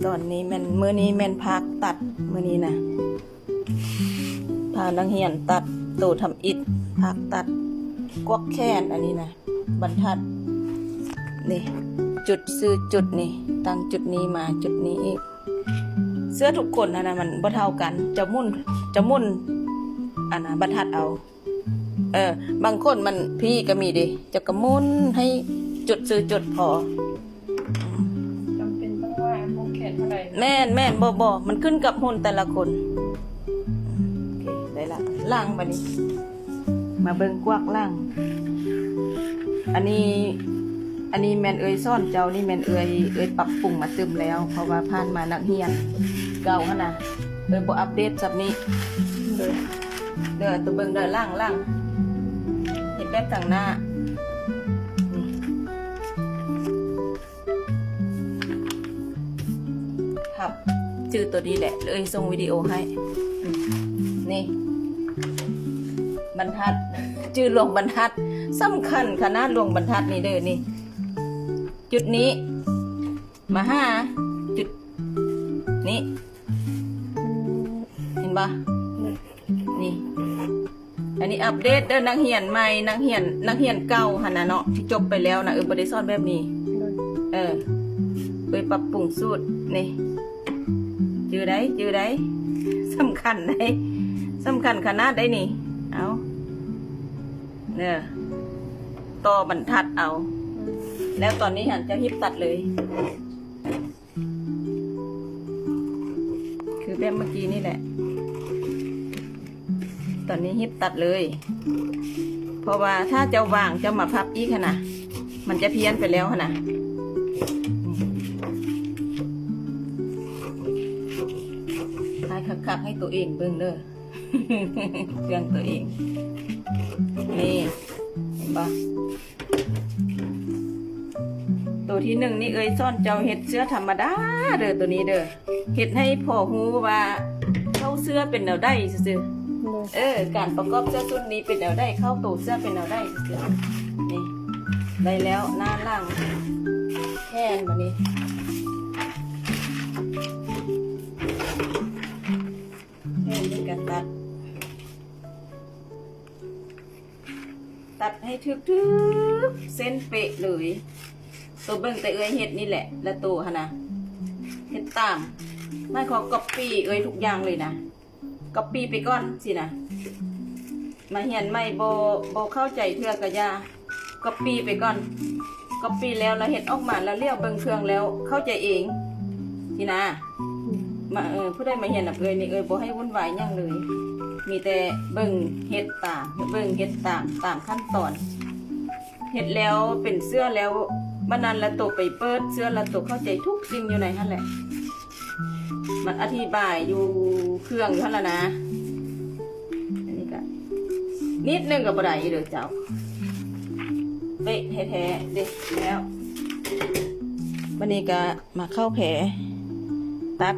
ຕອນນີ້ແມ່ນ ມື້ນີ້ແມ່ນພາກຕັດ ມື້ນີ້ນະ ພານັກຮຽນຕັດໂຕທຳອິດ ພາກຕັດກວກແຂນ ອັນນີ້ນະ ບັນທັດ ນີ້ ຈຸດ ຊື່ຈຸດນີ້ ຕັ້ງຈຸດນີ້ມາຈຸດນີ້ອີກ. ເສື້ອທຸກຄົນຫັ້ນນະ ມັນບໍ່ເທົ່າກັນ ຈະໝຸນ ຈະໝຸນ ອັນນະ ບັນທັດເອົາ. ເອີ ບາງຄົນມັນພີ້ກໍມີເດ້ ເຈົ້າກໍໝຸນໃຫ້ຈຸດຊື່ຈຸດພໍ. ຈຳເປັນຕ້ອງວ່າວົງແຂນເທົ່າໃດ? ແມ່ນໆ ບໍ່ໆ ມັນຂຶ້ນກັບຫຸ່ນແຕ່ລະຄົນ. ໂອເຄ ໄດ້ລະ ຫຼັງບາດນີ້ ມາເບິ່ງກວາກຫຼັງ. ອັນນີ້ ອັນນີ້ແມ່ນເອື້ອຍສອນເຈົ້າ ນີ້ແມ່ນເອື້ອຍ ເອື້ອຍປັບປຸງມາຕື່ມແລ້ວ ເພາະວ່າຜ່ານມານັກຮຽນເກົ່າຫັ້ນນະ ເອື້ອຍບໍ່ອັບເດດສ່ຳນີ້. ໂດຍ ເດີ ໂຕເບິ່ງເດີ ຫຼັງ ຫຼັງ ເຮັດແບບທາງໜ້າ ນີ້ ພັບ ຈື່ໂຕນີ້ແຫຼະ ເອີຍ ສົ່ງວິດີໂອໃຫ້ ນີ້ ບັນທັດ ຈື່ລວງບັນທັດ ສຳຄັນຂະໜາດ ລວງບັນທັດນີ້ເດີ ນີ້ ຈຸດນີ້ ມາຫາຈຸດນີ້ ເຫັນບໍ່? ນີ້ ອັນນີ້ອັບເດດເດີ ນັກຮຽນໃໝ່ ນັກຮຽນ ນັກຮຽນເກົ່າຫັ້ນນະເນາະ ທີ່ຈົບໄປແລ້ວນະ ເອີ ບໍ່ໄດ້ສອນແບບນີ້. ໂດຍ ເອີ ເອີຍປັບປຸງສູດນີ້ ຈື່ໄດ້ ຈື່ໄດ້ ສຳຄັນໄດ໋ ສຳຄັນຂະໜາດໄດ໋ນີ້. ເອົາ ເດີ ຕໍ່ບັນທັດເອົາ ແລ້ວຕອນນີ້ຫັ້ນ ເຈົ້າຮີບຕັດເລີຍ. ຄືແບບເມື່ອກີ້ນີ້ແຫຼະ ຕອນນີ້ຮີບຕັດເລີຍ ເພາະວ່າຖ້າເຈົ້າວາງ ເຈົ້າມາພັບອີກຫັ້ນນະ ມັນຈະພຽນໄປແລ້ວຫັ້ນນະ. ຖ່າຍຄັກໆ ໃຫ້ໂຕເອງເບິ່ງເດີ ເຄື່ອງໂຕເອງ ນີ້ ເຫັນບໍ່? ໂຕທີໜຶ່ງນີ້ ເອີຍສອນເຈົ້າເຮັດເສື້ອທຳມະດາເດີ ໂຕນີ້ເດີ ເຮັດໃຫ້ພໍຮູ້ວ່າເຂົ້າເສື້ອເປັນແນວໃດຊື່ໆ. ໂດຍ ເອີ ການປະກອບເສື້ອຊຸດນີ້ເປັນແນວໃດ ເຂົ້າໂຕເສື້ອເປັນແນວໃດຊື່ໆ. ນີ້ ໄດ້ແລ້ວ ໜ້າຫຼັງ ແຂນ ບາດນີ້ ແຂນນີ້ກະຕັດ ຕັດໃຫ້ຖືກໆ ເສັ້ນເປະເລີຍ. ໂຕເບິ່ງແຕ່ເອື້ອຍເຮັດນີ້ແຫຼະ ລະໂຕຫັ້ນນະ ເຮັດຕາມ ໝາຍຄວາມກັອບປີ້ເອື້ອຍທຸກຢ່າງເລີຍນະ ກັອບປີ້ໄປກ່ອນຊີ້ນະ. ມາຮຽນໃໝ່ ບໍ່ ບໍ່ເຂົ້າໃຈເທື່ອກະຢ່າ ກັອບປີ້ໄປກ່ອນ ກັອບປີ້ແລ້ວ ລະເຮັດອອກມາ ລະຫຼຽວເບິ່ງເຄື່ອງແລ້ວເຂົ້າໃຈເອງຊີ້ນະ. ມາ ເອີ ຜູ້ໃດມາຮຽນນຳເອື້ອຍນີ້ ເອື້ອຍບໍ່ໃຫ້ວຸ່ນວາຍຫຍັງເລີຍ ມີແຕ່ເບິ່ງເຮັດຕາມ ເບິ່ງເຮັດຕາມ ຕາມຂັ້ນຕອນ. ເຮັດແລ້ວເປັນເສື້ອແລ້ວ ບາດນັ້ນລະໂຕໄປເປີດເສື້ອ ລະໂຕເຂົ້າໃຈທຸກສິ່ງຢູ່ໃນຫັ້ນແຫຼະ. ມັນອະທິບາຍຢູ່ເຄື່ອງຢູ່ຫັ້ນລະນະ. ອັນນີ້ກະນິດໜຶ່ງກະບໍ່ໄດ້ເດີເຈົ້າ ເປະແທ້ໆເດ້. ແລ້ວບາດນີ້ກະມາເຂົ້າແຜ ຕັດ